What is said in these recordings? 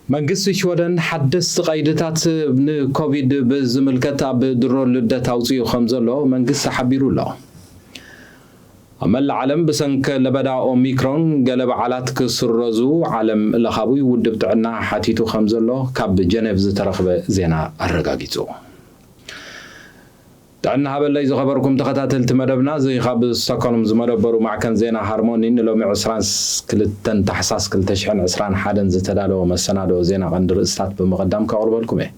መንግስቲ ሽወደን ሓደስቲ ቀይድታት ንኮቪድ ብዝምልከት ኣብ ድሮ ልደት ኣውፂኡ ከም ዘሎ መንግስቲ ሓቢሩ ኣሎ። ኣብ መላእ ዓለም ብሰንኪ ለበዳ ኦሚክሮን ገለ በዓላት ክስረዙ ዓለም ለኻዊ ውድብ ጥዕና ሓቲቱ ከም ዘሎ ካብ ጀኔቭ ዝተረኽበ ዜና ኣረጋጊጹ። ጥዕና ሃበለይ ዝኸበርኩም ተኸታተልቲ መደብና፣ እዚ ካብ ስቶክሆልም ዝመደበሩ ማዕከን ዜና ሃርሞኒ ንሎሚ ዕስራን ክልተን ታሕሳስ ክልተ ሽሕን ዕስራን ሓደን ዝተዳለወ መሰናድኦ ዜና ቀንዲ ርእስታት ብምቕዳም ከቕርበልኩም እየ።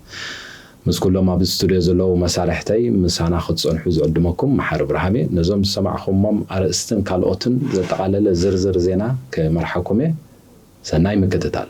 ምስ ኩሎም ኣብ ስቱድዮ ዘለዉ መሳርሕተይ ምሳና ክትጸንሑ ዝዕድመኩም መሓሪ ብርሃም እየ። ነዞም ዝሰማዕኹሞም ኣርእስትን ካልኦትን ዘጠቓለለ ዝርዝር ዜና ክመርሓኩም እየ። ሰናይ ምክትታል።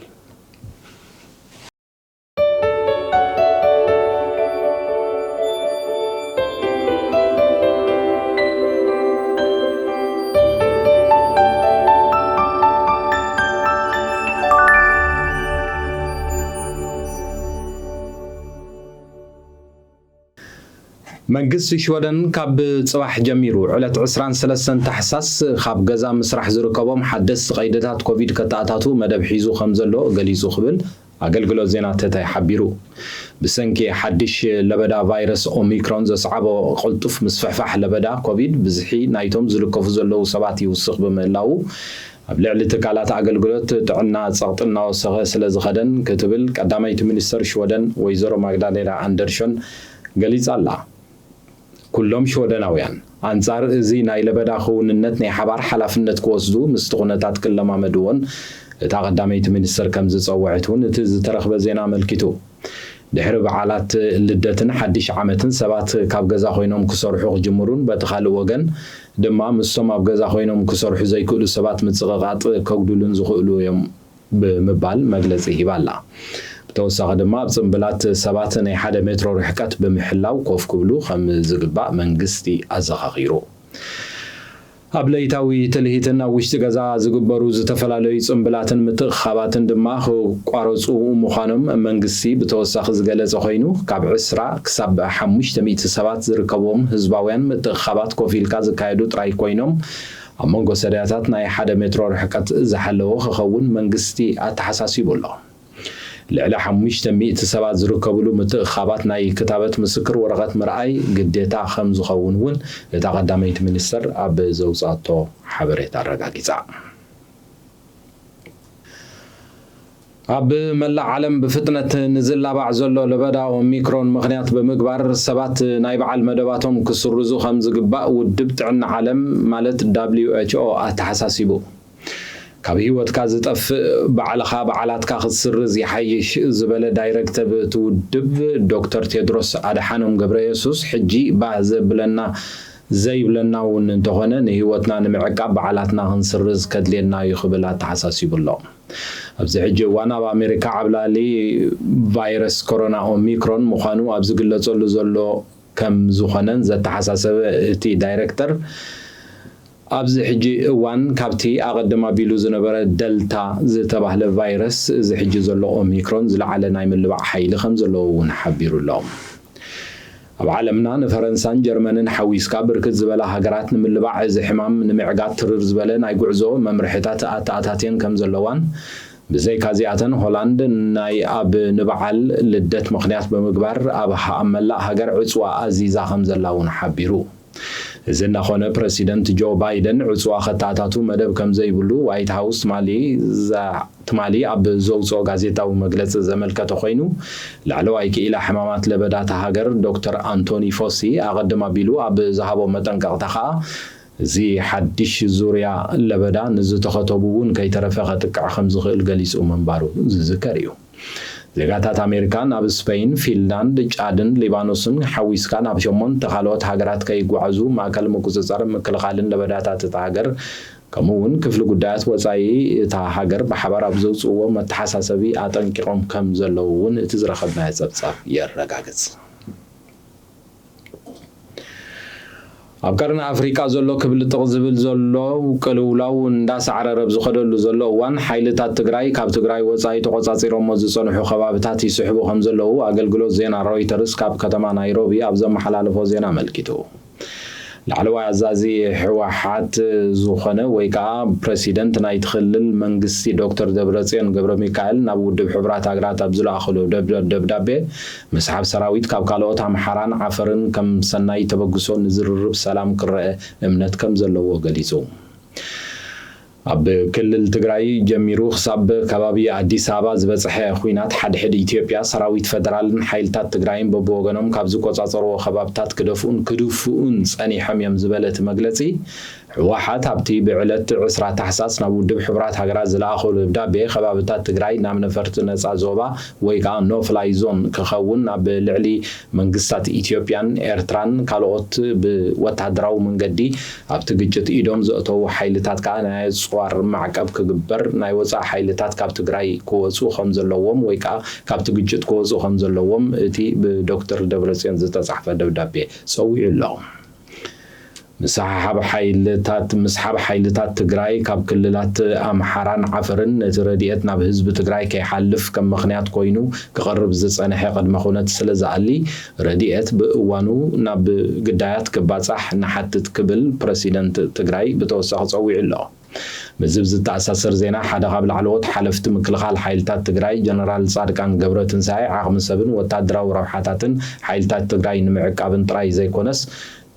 መንግስቲ ሽወደን ካብ ጽባሕ ጀሚሩ ዕለት ዕስራን ሰለስተን ታሕሳስ ካብ ገዛ ምስራሕ ዝርከቦም ሓደስቲ ቀይድታት ኮቪድ ከተኣታቱ መደብ ሒዙ ከም ዘሎ ገሊጹ ክብል ኣገልግሎት ዜና ተታይ ሓቢሩ። ብሰንኪ ሓድሽ ለበዳ ቫይረስ ኦሚክሮን ዘስዓቦ ቅልጡፍ ምስፍሕፋሕ ለበዳ ኮቪድ ብዝሒ ናይቶም ዝልከፉ ዘለዉ ሰባት ይውስኽ ብምህላዉ ኣብ ልዕሊ ትካላት ኣገልግሎት ጥዕና ጸቕጢ እናወሰኸ ስለ ዝኸደን ክትብል ቀዳመይቲ ሚኒስተር ሽወደን ወይዘሮ ማግዳሌና ኣንደርሾን ገሊጻ ኣላ። ኩሎም ሽወደናውያን ኣንጻር እዚ ናይ ለበዳ ክውንነት ናይ ሓባር ሓላፍነት ክወስዱ ምስቲ ኩነታት ክለማመድዎን እታ ቀዳመይቲ ሚኒስተር ከም ዝጸውዐት እውን እቲ ዝተረኽበ ዜና ኣመልኪቱ። ድሕሪ በዓላት ልደትን ሓድሽ ዓመትን ሰባት ካብ ገዛ ኮይኖም ክሰርሑ ክጅምሩን በቲ ካልእ ወገን ድማ ምስቶም ኣብ ገዛ ኮይኖም ክሰርሑ ዘይክእሉ ሰባት ምጽቕቓጥ ከጉድሉን ዝኽእሉ እዮም ብምባል መግለጺ ሂባ ኣላ። ብተወሳኺ ድማ ኣብ ጽምብላት ሰባት ናይ ሓደ ሜትሮ ርሕቀት ብምሕላው ኮፍ ክብሉ ከም ዝግባእ መንግስቲ ኣዘኻኺሩ። ኣብ ለይታዊ ትልሂትን ኣብ ውሽጢ ገዛ ዝግበሩ ዝተፈላለዩ ጽምብላትን ምትእኽኻባትን ድማ ክቋረጹ ምዃኖም መንግስቲ ብተወሳኺ ዝገለጸ ኮይኑ፣ ካብ ዕስራ ክሳብ ሓሙሽተ ሚእቲ ሰባት ዝርከብዎም ህዝባውያን ምትእኽኻባት ኮፍ ኢልካ ዝካየዱ ጥራይ ኮይኖም፣ ኣብ መንጎ ሰድያታት ናይ ሓደ ሜትሮ ርሕቀት ዝሓለወ ክኸውን መንግስቲ ኣተሓሳሲቡ ኣሎ። ልዕሊ ሓሙሽተ ሚእቲ ሰባት ዝርከብሉ ምትእኽኻባት ናይ ክታበት ምስክር ወረቐት ምርኣይ ግዴታ ከም ዝኸውን እውን እታ ቀዳመይቲ ሚኒስተር ኣብ ዘውፅኣቶ ሓበሬታ ኣረጋጊፃ። ኣብ መላእ ዓለም ብፍጥነት ንዝላባዕ ዘሎ ለበዳ ኦሚክሮን ምኽንያት ብምግባር ሰባት ናይ በዓል መደባቶም ክስርዙ ከም ዝግባእ ውድብ ጥዕና ዓለም ማለት ደብሊው ኤች ኦ ኣተሓሳሲቡ። ካብ ህይወትካ ዝጠፍእ ባዕልኻ በዓላትካ ክትስርዝ ይሓይሽ ዝበለ ዳይረክተር እቲ ውድብ ዶክተር ቴድሮስ ኣድሓኖም ገብረየሱስ፣ ሕጂ ባህ ዘብለና ዘይብለና እውን እንተኾነ ንህይወትና ንምዕቃብ በዓላትና ክንስርዝ ከድልየና እዩ ክብል ኣተሓሳሲቡ ኣሎ። ኣብዚ ሕጂ እዋን ኣብ ኣሜሪካ ዓብላሊ ቫይረስ ኮሮና ኦሚክሮን ምዃኑ ኣብ ዝግለጸሉ ዘሎ ከም ዝኾነን ዘተሓሳሰበ እቲ ዳይረክተር፣ ኣብዚ ሕጂ እዋን ካብቲ ኣቐድም ኣቢሉ ዝነበረ ደልታ ዝተባህለ ቫይረስ እዚ ሕጂ ዘሎ ኦሚክሮን ዝለዓለ ናይ ምልባዕ ሓይሊ ከም ዘለዎ እውን ሓቢሩ ኣሎ። ኣብ ዓለምና ንፈረንሳን ጀርመንን ሓዊስካ ብርክት ዝበላ ሃገራት ንምልባዕ እዚ ሕማም ንምዕጋት ትርር ዝበለ ናይ ጉዕዞ መምርሕታት ኣተኣታትየን ከም ዘለዋን፣ ብዘይካዚኣተን ሆላንድ ናይ ኣብ ንበዓል ልደት ምኽንያት ብምግባር ኣብ ሃ- ኣብ መላእ ሃገር ዕፅዋ ኣዚዛ ከም ዘላ እውን ሓቢሩ። እዚ እናኾነ ፕረሲደንት ጆ ባይደን ዕፅዋ ኸተኣታቱ መደብ ከም ዘይብሉ ዋይት ሃውስ ትማሊ ዛ- ትማሊ ኣብ ዘውፅኦ ጋዜጣዊ መግለፂ ዘመልከተ ኮይኑ፣ ላዕለዋይ ክኢላ ሕማማት ለበዳ እታ ሃገር ዶክተር ኣንቶኒ ፎሲ ኣቐድም ኣቢሉ ኣብ ዝሃቦ መጠንቀቕታ ኸኣ እዚ ሓድሽ ዙርያ ለበዳ ንዝተኸተቡ እውን ከይተረፈ ከጥቅዕ ከም ዝኽእል ገሊጹ ምንባሩ ዝዝከር እዩ። ዜጋታት ኣሜሪካ ናብ ስፐይን፣ ፊንላንድ፣ ጫድን ሊባኖስን ሓዊስካ ናብ ሸሞንተ ካልኦት ሃገራት ከይጓዓዙ ማእከል ምቁጽጻር ምክልኻልን ለበዳታት እታ ሃገር ከምኡ እውን ክፍሊ ጉዳያት ወጻኢ እታ ሃገር ብሓባር ኣብ ዘውጽእዎ መተሓሳሰቢ ኣጠንቂቖም ከም ዘለዉ እውን እቲ ዝረኸብናዮ ጸብጻብ የረጋግጽ። ኣብ ቀርኒ ኣፍሪቃ ዘሎ ክብልጥቕ ዝብል ዘሎ ቅልውላው እንዳሳዕረረ ኣብ ዝኸደሉ ዘሎ እዋን፣ ሓይልታት ትግራይ ካብ ትግራይ ወጻኢ ተቖጻጺሮሞ ዝጸንሑ ከባብታት ይስሕቡ ከም ዘለዉ ኣገልግሎት ዜና ሮይተርስ ካብ ከተማ ናይሮቢ ኣብ ዘመሓላለፎ ዜና ኣመልኪቱ። ላዕለዋይ ኣዛዚ ህወሓት ዝኾነ ወይ ከዓ ፕረሲደንት ናይቲ ክልል መንግስቲ ዶክተር ደብረፅዮን ገብረ ሚካኤል ናብ ውድብ ሕቡራት ሃገራት ኣብ ዝለኣኸሉ ደብ- ደብዳቤ፣ ምስሓብ ሰራዊት ካብ ካልኦት ኣምሓራን ዓፈርን ከም ሰናይ ተበግሶ ንዝርርብ ሰላም ክረአ እምነት ከም ዘለዎ ገሊጹ። ኣብ ክልል ትግራይ ጀሚሩ ክሳብ ከባቢ ኣዲስ ኣበባ ዝበፅሐ ኹናት ሓድሕድ ኢትዮጵያ ሰራዊት ፈደራልን ሓይልታት ትግራይን በብወገኖም ካብ ዝቆፃፀርዎ ከባብታት ክደፍኡን ክድፍኡን ፀኒሖም እዮም ዝበለ እቲ መግለፂ፣ ህወሓት ኣብቲ ብዕለት ዕስራ ታሕሳስ ናብ ውድብ ሕቡራት ሃገራት ዝለኣኾ ደብዳቤ ከባብታት ትግራይ ናብ ነፈርቲ ነፃ ዞባ ወይ ከዓ ኖ ፍላይ ዞን ክኸውን ኣብ ልዕሊ መንግስታት ኢትዮጵያን ኤርትራን ካልኦት ብወታደራዊ መንገዲ ኣብቲ ግጭት ኢዶም ዘእተዉ ሓይልታት ከኣ ናይ ኣጽዋር ማዕቀብ ክግበር፣ ናይ ወጻኢ ሓይልታት ካብ ትግራይ ክወጹ ከም ዘለዎም ወይ ከኣ ካብቲ ግጭት ክወጹ ከም ዘለዎም እቲ ብዶክተር ደብረጽዮን ዝተጻሕፈ ደብዳቤ ጸዊዑ ኣሎ። ምስሓብ ሓይልታት ምስሓብ ሓይልታት ትግራይ ካብ ክልላት ኣምሓራን ዓፈርን ነቲ ረድኤት ናብ ህዝቢ ትግራይ ከይሓልፍ ከም ምኽንያት ኮይኑ ክቐርብ ዝጸንሐ ቅድመ ኩነት ስለ ዝኣሊ፣ ረድኤት ብእዋኑ ናብ ግዳያት ክባጻሕ ንሓትት ክብል ፕረሲደንት ትግራይ ብተወሳኺ ጸዊዑ ኣሎ። ምስዚ ዝተኣሳሰር ዜና፣ ሓደ ካብ ላዕለዎት ሓለፍቲ ምክልኻል ሓይልታት ትግራይ ጀነራል ጻድቃን ገብረትንሳኤ፣ ዓቕሚ ሰብን ወታደራዊ ረብሓታትን ሓይልታት ትግራይ ንምዕቃብን ጥራይ ዘይኮነስ፣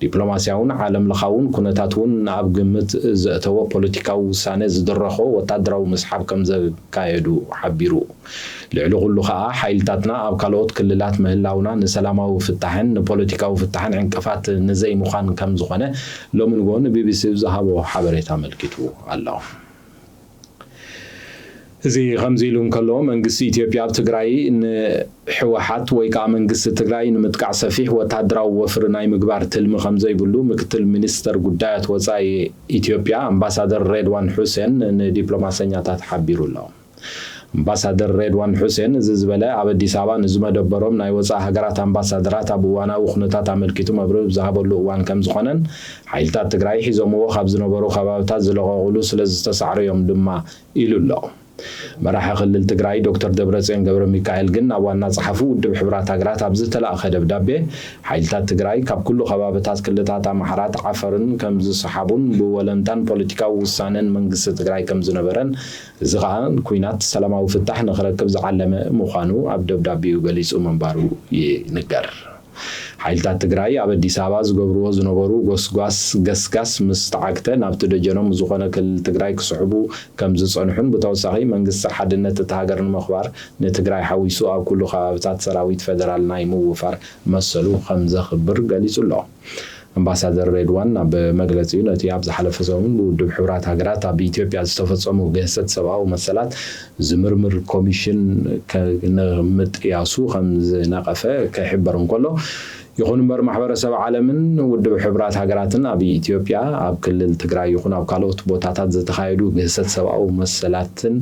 ዲፕሎማስያውን ዓለም ለኻውን ኩነታት እውን ንኣብ ግምት ዘእተወ ፖለቲካዊ ውሳነ ዝድረኾ ወታደራዊ ምስሓብ ከም ዘካየዱ ሓቢሩ። ልዕሊ ኩሉ ከኣ ሓይልታትና ኣብ ካልኦት ክልላት ምህላውና ንሰላማዊ ፍታሕን ንፖለቲካዊ ፍታሕን ዕንቅፋት ንዘይምዃን ከም ዝኾነ ሎሚ ንግሆ ንቢቢሲ ዝሃቦ ሓበሬታ ኣመልኪቱ ኣሎ። እዚ ከምዚ ኢሉ እንከሎ፣ መንግስቲ ኢትዮጵያ ኣብ ትግራይ ንህወሓት ወይ ከዓ መንግስቲ ትግራይ ንምጥቃዕ ሰፊሕ ወታደራዊ ወፍሪ ናይ ምግባር ትልሚ ከም ዘይብሉ ምክትል ሚኒስተር ጉዳያት ወፃኢ ኢትዮጵያ ኣምባሳደር ሬድዋን ሑሴን ንዲፕሎማሰኛታት ሓቢሩ ኣሎ። ኣምባሳደር ሬድዋን ሑሴን እዚ ዝበለ ኣብ ኣዲስ ኣበባ ንዝመደበሮም ናይ ወፃኢ ሃገራት ኣምባሳደራት ኣብ እዋናዊ ኩነታት ኣመልኪቱ መብርሂ ዝሃበሉ እዋን ከም ዝኾነን ሓይልታት ትግራይ ሒዞምዎ ካብ ዝነበሩ ከባብታት ዝለቐቑሉ ስለ ዝተሳዕሩ እዮም ድማ ኢሉ ኣሎ። መራሒ ክልል ትግራይ ዶክተር ደብረፅዮን ገብረ ሚካኤል ግን ናብ ዋና ጸሓፊ ውድብ ሕቡራት ሃገራት ኣብ ዝተላእኸ ደብዳቤ፣ ሓይልታት ትግራይ ካብ ኩሉ ከባብታት ክልላት ኣምሓራት ዓፈርን ከም ዝሰሓቡን ብወለንታን ፖለቲካዊ ውሳነን መንግስቲ ትግራይ ከም ዝነበረን፣ እዚ ኸኣ ኲናት ሰላማዊ ፍታሕ ንኽረክብ ዝዓለመ ምዃኑ ኣብ ደብዳቤኡ ገሊጹ ምንባሩ ይንገር። ሓይልታት ትግራይ ኣብ ኣዲስ ኣበባ ዝገብርዎ ዝነበሩ ጎስጓስ ገስጋስ ምስ ተዓግተ፣ ናብቲ ደጀኖም ዝኾነ ክልል ትግራይ ክስሕቡ ከም ዝጸንሑን ብተወሳኺ መንግስቲ ሓድነት እታ ሃገር ንምኽባር ንትግራይ ሓዊሱ ኣብ ኩሉ ከባብታት ሰራዊት ፈደራል ናይ ምውፋር መሰሉ ከም ዘኽብር ገሊጹ ኣሎ። ኣምባሳደር ሬድዋን ኣብ መግለጺኡ፣ ነቲ ኣብ ዝሓለፈ ሰሙን ብውድብ ሕቡራት ሃገራት ኣብ ኢትዮጵያ ዝተፈጸሙ ግህሰት ሰብኣዊ መሰላት ዝምርምር ኮሚሽን ከ-፣ ንምጥያሱ ከም ዝነቐፈ ክሕበር እንከሎ፣ ይኹን እምበር ማሕበረሰብ ዓለምን ውድብ ሕቡራት ሃገራትን ኣብ ኢትዮጵያ፣ ኣብ ክልል ትግራይ ይኹን ኣብ ካልኦት ቦታታት ዝተኻየዱ ግህሰት ሰብኣዊ መሰላትን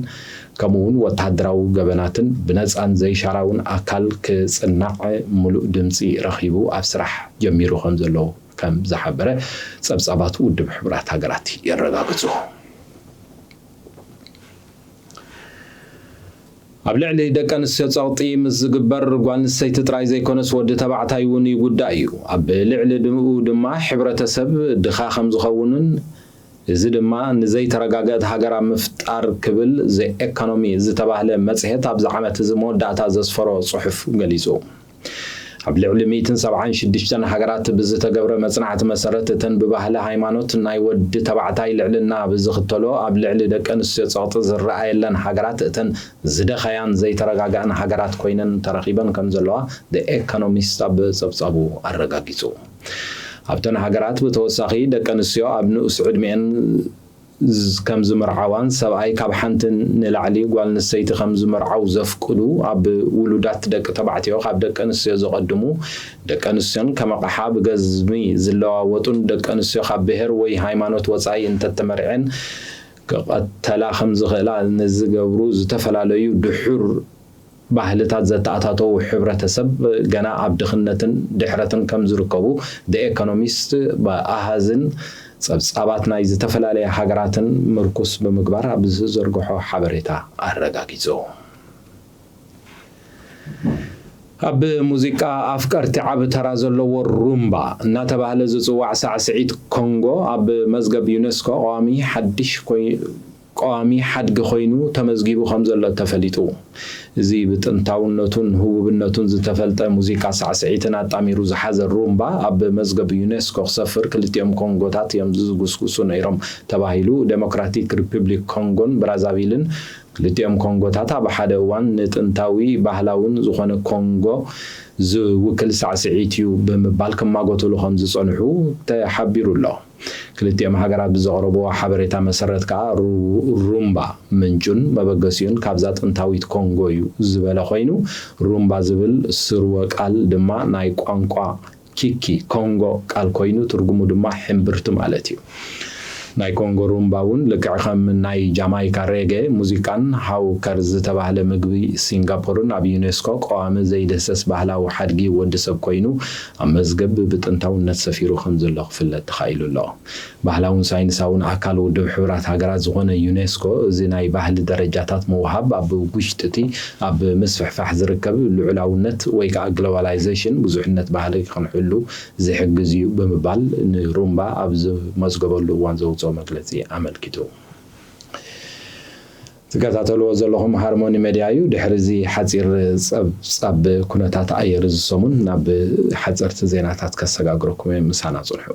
ከምኡ እውን ወታደራዊ ገበናትን ብነፃን ዘይሻራውን ኣካል ክጽናዕ ምሉእ ድምፂ ረኺቡ ኣብ ስራሕ ጀሚሩ ከም ዘሎ ከም ዝሓበረ ጸብጻባት ውድብ ሕቡራት ሃገራት የረጋግጹ። ኣብ ልዕሊ ደቂ ኣንስትዮ ጸቕጢ ምስ ዝግበር፣ ጓል ኣንስተይቲ ጥራይ ዘይኮነስ ወዲ ተባዕታይ እውን ይጉዳእ እዩ። ኣብ ልዕሊ ድኡ ድማ ሕብረተሰብ ድኻ ከም ዝኸውንን፣ እዚ ድማ ንዘይተረጋገእት ሃገር ኣብ ምፍጣር ክብል ዘ ኤኮኖሚ ዝተባህለ መጽሔት ኣብዚ ዓመት እዚ መወዳእታ ዘስፈሮ ጽሑፍ ገሊጹ። ኣብ ልዕሊ ሚእትን ሰብዓን ሽዱሽተን ሃገራት ብዝተገብረ መጽናዕቲ መሰረት፣ እተን ብባህሊ ሃይማኖት ናይ ወዲ ተባዕታይ ልዕልና ብዝኽተሎ ኣብ ልዕሊ ደቂ ኣንስትዮ ጸቕጢ ዝረኣየለን ሃገራት እተን ዝደኸያን ዘይተረጋግኣን ሃገራት ኮይነን ተረኺበን ከም ዘለዋ ዘ ኤኮኖሚስት ኣብ ጸብጻቡ ኣረጋጊጹ። ኣብተን ሃገራት ብተወሳኺ ደቂ ኣንስትዮ ኣብ ንኡስ ዕድሜአን ዝ-፣ ከም ዝምርዓዋን ሰብኣይ ካብ ሓንቲ ንላዕሊ ጓል ኣንስተይቲ ከም ዝምርዓው ዘፍቅዱ፣ ኣብ ውሉዳት ደቂ ተባዕትዮ ካብ ደቂ ኣንስትዮ ዘቐድሙ፣ ደቂ ኣንስትዮን ከም ኣቕሓ ብገዝሚ ዝለዋወጡን ደቂ ኣንስትዮ ካብ ብሄር ወይ ሃይማኖት ወጻኢ እንተተመርዐን ክቐተላ ከም ዝኽእላ ንዝገብሩ ዝተፈላለዩ ድሑር ባህልታት ዘተኣታተዉ ሕብረተሰብ ገና ኣብ ድኽነትን ድሕረትን ከም ዝርከቡ ዘ ኤኮኖሚስት ብኣሃዝን ጸብጻባት ናይ ዝተፈላለያ ሃገራትን ምርኩስ ብምግባር ኣብ ዝዘርግሖ ሓበሬታ ኣረጋጊጹ። ኣብ ሙዚቃ ኣፍቀርቲ ዓቢ ተራ ዘለዎ ሩምባ እናተባህለ ዝጽዋዕ ሳዕስዒት ኮንጎ ኣብ መዝገብ ዩኔስኮ ቀዋሚ ሓድሽ ኮይ-፣ ቀዋሚ ሓድጊ ኮይኑ ተመዝጊቡ ከም ዘሎ ተፈሊጡ። እዚ ብጥንታውነቱን ህቡብነቱን ዝተፈልጠ ሙዚቃ ሳዕስዒትን ኣጣሚሩ ዝሓዘ ሩምባ ኣብ መዝገብ ዩኔስኮ ክሰፍር ክልቲኦም ኮንጎታት እዮም ዝጉስጉሱ ነይሮም ተባሂሉ። ዴሞክራቲክ ሪፑብሊክ ኮንጎን ብራዛቪልን ክልቲኦም ኮንጎታት ኣብ ሓደ እዋን ንጥንታዊ ባህላውን ዝኾነ ኮንጎ ዝውክል ሳዕስዒት እዩ ብምባል ክማጎትሉ ከም ዝጸንሑ ተሓቢሩ ኣሎ። ክልቲኦም ሃገራት ብዘቕረብዎ ሓበሬታ መሰረት ከኣ ሩ-፣ ሩምባ ምንጩን መበገሲኡን ካብዛ ጥንታዊት ኮንጎ እዩ ዝበለ ኮይኑ፣ ሩምባ ዝብል ስርወ ቃል ድማ ናይ ቋንቋ ኪኪ ኮንጎ ቃል ኮይኑ፣ ትርጉሙ ድማ ሕምብርቲ ማለት እዩ። ናይ ኮንጎ ሩምባ እውን ልክዕ ከም ናይ ጃማይካ ሬጌ ሙዚቃን ሃውከር ዝተባህለ ምግቢ ሲንጋፖርን ኣብ ዩኔስኮ ቀዋሚ ዘይድህሰስ ባህላዊ ሓድጊ ወዲ ሰብ ኮይኑ፣ ኣብ መዝገብ ብጥንታውነት ሰፊሩ ከም ዘሎ ክፍለጥ ተኻኢሉ ኣሎ። ባህላውን ሳይንሳውን ኣካል ውድብ ሕቡራት ሃገራት ዝኾነ ዩኔስኮ፣ እዚ ናይ ባህሊ ደረጃታት ምውሃብ ኣብ ውሽጢ እቲ ኣብ ምስፍሕፋሕ ዝርከብ ልዑላውነት ወይ ከዓ ግሎባላይዜሽን ብዙሕነት ባህሊ ክንሕሉ ዝሕግዝ እዩ ብምባል ንሩምባ ኣብ ዝመዝገበሉ እዋን ዘውፅኦ መግለፂ ኣመልኪቱ። ትከታተልዎ ዘለኹም ሃርሞኒ ሜድያ እዩ። ድሕሪ እዚ ሓፂር ፀብፃብ ኩነታት ኣየር እዚ ሰሙን ናብ ሓፀርቲ ዜናታት ከሰጋግረኩም እየ። ምሳና ፅንሑ።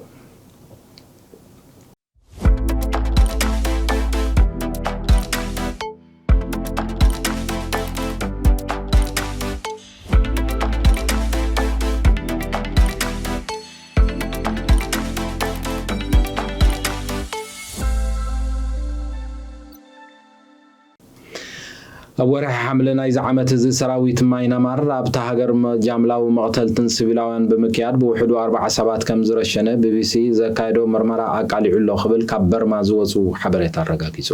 ኣብ ወርሒ ሓምለ ናይዚ ዓመት እዚ ሰራዊት ማይናማር ኣብታ ሃገር መ-፣ ጃምላዊ መቕተልትን ሲቪላውያን ብምክያድ ብውሕዱ ኣርባዓ ሰባት ከም ዝረሸነ ቢቢሲ ዘካየዶ መርመራ ኣቃሊዑ ኣሎ ክብል ካብ በርማ ዝወፁ ሓበሬታ ኣረጋጊፁ።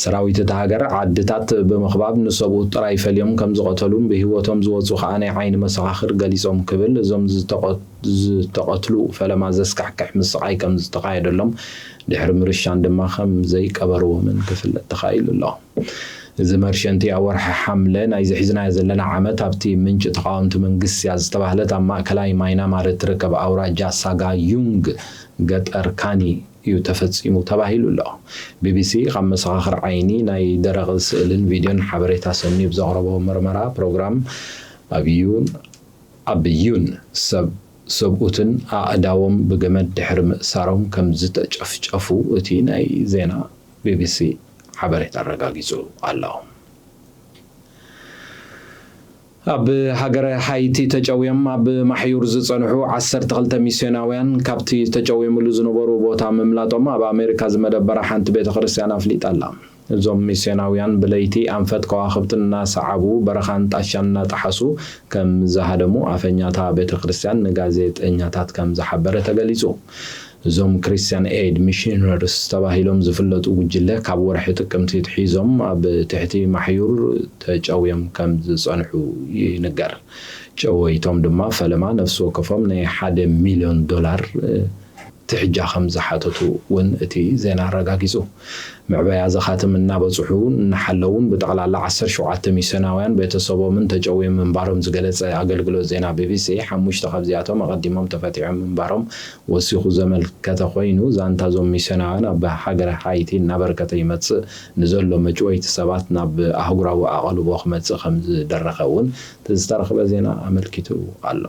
ሰራዊት እታ ሃገር ዓድታት ብምኽባብ ንሰብኡት ጥራይ ፈልዮም ከም ዝቐተሉን ብህይወቶም ዝወፁ ከኣ ናይ ዓይኒ መሰኻኽር ገሊጾም ክብል እዞም ዝተቐ-፣ ዝተቐትሉ ፈለማ ዘስካሕክሕ ምስቓይ ከም ዝተኻየደሎም ድሕሪ ምርሻን ድማ ከም ዘይቀበርዎምን ክፍለጥ ተኻኢሉ ኣሎ። እዚ መርሸንቲ ኣብ ወርሒ ሓምለ ናይዚ ሒዝናዮ ዘለና ዓመት ኣብቲ ምንጪ ተቓወምቲ መንግስትያ ዝተባህለት ኣብ ማእከላይ ማይናማር እትርከብ ኣውራጃ ሳጋዩንግ ገጠር ካኒ እዩ ተፈጺሙ ተባሂሉ ኣሎ። ቢቢሲ ካብ መሰኻኽር ዓይኒ ናይ ደረቕ ስእልን ቪድዮን ሓበሬታ ሰንዩ ብዘቕረቦ መርመራ ፕሮግራም ኣብ ዩን፣ ኣብ ዩን ሰብ፣ ሰብኡትን ኣእዳዎም ብገመድ ድሕሪ ምእሳሮም ከም ዝተጨፍጨፉ እቲ ናይ ዜና ቢቢሲ ሓበሬታ ኣረጋጊጹ ኣሎ። ኣብ ሃገረ ሃይቲ ተጨውዮም ኣብ ማሕዩር ዝጸንሑ ዓሰርተ ክልተ ሚስዮናውያን ካብቲ ተጨውዮምሉ ዝነበሩ ቦታ ምምላጦም ኣብ ኣሜሪካ ዝመደበራ ሓንቲ ቤተ ክርስቲያን ኣፍሊጣ ኣላ። እዞም ሚስዮናውያን ብለይቲ ኣንፈት ከዋኽብቲ እናሰዓቡ በረኻን ጣሻን እናጠሓሱ ከም ዝሃደሙ ኣፈኛታ ቤተ ክርስቲያን ንጋዜጠኛታት ከም ዝሓበረ ተገሊጹ። እዞም ክርስቲያን ኤድ ሚሽነርስ ተባሂሎም ዝፍለጡ ጉጅለ ካብ ወርሒ ጥቅምቲ ኣትሒዞም ኣብ ትሕቲ ማሕዩር ተጨውዮም ከም ዝጸንሑ ይንገር። ጨወይቶም ድማ ፈለማ ነፍሲ ወከፎም ናይ ሓደ ሚልዮን ዶላር፣ እ፣ ትሕጃ ከም ዝሓተቱ እውን እቲ ዜና ኣረጋጊጹ። መዕበያ ዘኻትም እናበጽሑ እናሓለውን ብጠቕላላ ዓሰርተ ሸውዓተ ሚስዮናውያን ቤተሰቦምን ተጨውዮም ምንባሮም ዝገለጸ ኣገልግሎት ዜና ቢቢሲ፣ ሓሙሽተ ካብዚኣቶም ኣቐዲሞም ተፈቲሖም ምንባሮም ወሲኹ ዘመልከተ ኮይኑ፣ ዛንታ እዞም ሚስዮናውያን ኣብ ሃገረ ሃይቲ እናበርከተ ይመጽእ ንዘሎ መጭወይቲ ሰባት ናብ ኣህጉራዊ ኣቓልቦ ክመጽእ ከም ዝደረኸ እውን ዝተረኽበ ዜና ኣመልኪቱ ኣሎ።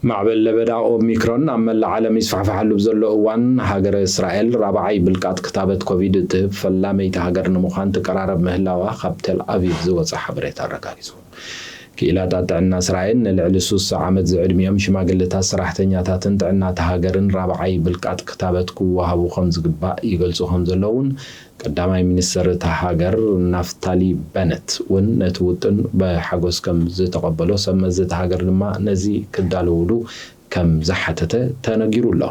ማዕበል ለበዳ ኦሚክሮን ኣብ መላእ ዓለም ይስፋሕፋሓሉ ብዘሎ እዋን፣ ሃገረ እስራኤል ራብዓይ ብልቃጥ ክታበት ኮቪድ እትህብ ፈላመይቲ ሃገር ንምዃን ትቀራረብ ምህላዋ ካብ ቴል ኣቪቭ ዝወጸ ሓበሬታ ኣረጋጊጹ። ክኢላታት ጥዕና እስራኤል ንልዕሊ ሱሳ ዓመት ዝዕድሚኦም ሽማግለታት ሰራሕተኛታትን ጥዕና እታ ሃገርን ራብዓይ ብልቃጥ ክታበት ክወሃቡ ከም ዝግባእ ይገልጹ ከም ዘለውን ቀዳማይ ሚኒስተር እታ ሃገር ናፍታሊ በነት እውን ነቲ ውጥን ብሓጎስ ከም ዝተቐበሎ፣ ሰብ መዚ እታ ሃገር ድማ ነዚ ክዳለውሉ ከም ዝሓተተ ተነጊሩ ኣሎ።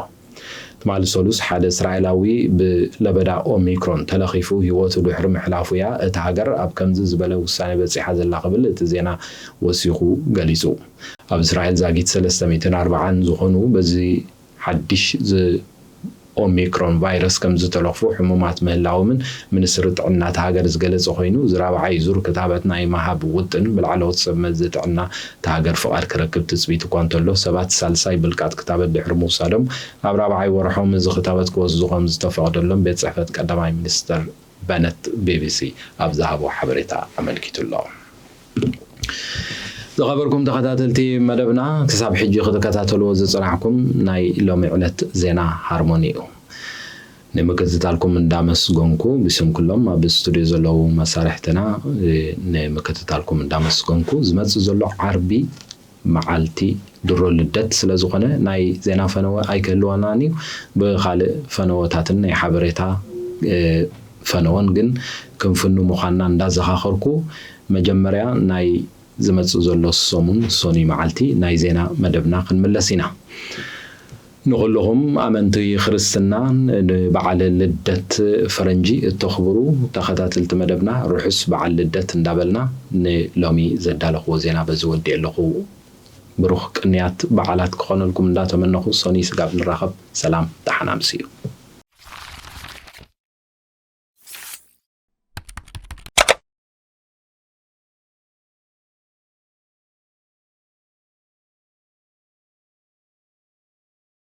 ትማሊ ሰሉስ ሓደ እስራኤላዊ ብለበዳ ኦሚክሮን ተለኺፉ ህይወቱ ድሕሪ ምሕላፉ እያ እታ ሃገር ኣብ ከምዚ ዝበለ ውሳኔ በጺሓ ዘላ ክብል እቲ ዜና ወሲኹ ገሊጹ። ኣብ እስራኤል ዛጊት ሰለስተ ሚእትን ኣርባዓን ዝኾኑ በዚ ሓድሽ ዝ-፣ ኦሚክሮን ቫይረስ ከም ዝተለኽፉ ሕሙማት ምህላዎምን ሚኒስትሪ ጥዕና እታ ሃገር ዝገለጸ ኮይኑ፣ እዚ ራብዓይ ዙር ክታበት ናይ ምሃብ ውጥን ብላዕለዎት ሰብ መዚ ጥዕና እታ ሃገር ፍቓድ ክረክብ ትጽቢት እኳ እንተሎ፣ ሰባት ሳልሳይ ብልቃጥ ክታበት ድሕሪ ምውሳዶም ኣብ ራብዓይ ወርሖም እዚ ክታበት ክወስዱ ከም ዝተፈቕደሎም ቤት ጽሕፈት ቀዳማይ ሚኒስተር በነት ቢቢሲ ኣብ ዝሃቦ ሓበሬታ ኣመልኪቱ ኣሎ። ዝኸበርኩም ተኸታተልቲ መደብና፣ ክሳብ ሕጂ ክትከታተልዎ ዝጸናሕኩም ናይ ሎሚ ዕለት ዜና ሃርሞኒ እዩ። ንምክትታልኩም እንዳመስገንኩ፣ ብስም ኩሎም ኣብ ስቱድዮ ዘለዉ መሳርሕትና፣ እ፣ ንምክትታልኩም እንዳመስገንኩ፣ ዝመጽእ ዘሎ ዓርቢ መዓልቲ ድሮ ልደት ስለ ዝኾነ፣ ናይ ዜና ፈነወ ኣይክህልወናን እዩ። ብኻልእ ፈነወታትን ናይ ሓበሬታ፣ እ፣ ፈነወን ግን ክንፍኑ ምዃንና እንዳዘኻኸርኩ፣ መጀመርያ ናይ ዝመጽእ ዘሎ ሰሙን ሰኑይ መዓልቲ ናይ ዜና መደብና ክንምለስ ኢና። ንኹልኹም ኣመንቲ ክርስትና፣ ንበዓል ልደት ፈረንጂ እተኽብሩ ተኸታተልቲ መደብና፣ ርሑስ በዓል ልደት እንዳበልና፣ ንሎሚ ዘዳለኽዎ ዜና በዚ ወዲኤ ኣለኹ። ብሩኽ ቅንያት በዓላት ክኾነልኩም እንዳተመነኹ፣ ሰኑይ ስጋብ ንራኸብ፣ ሰላም፣ ደሓን ኣምስዩ።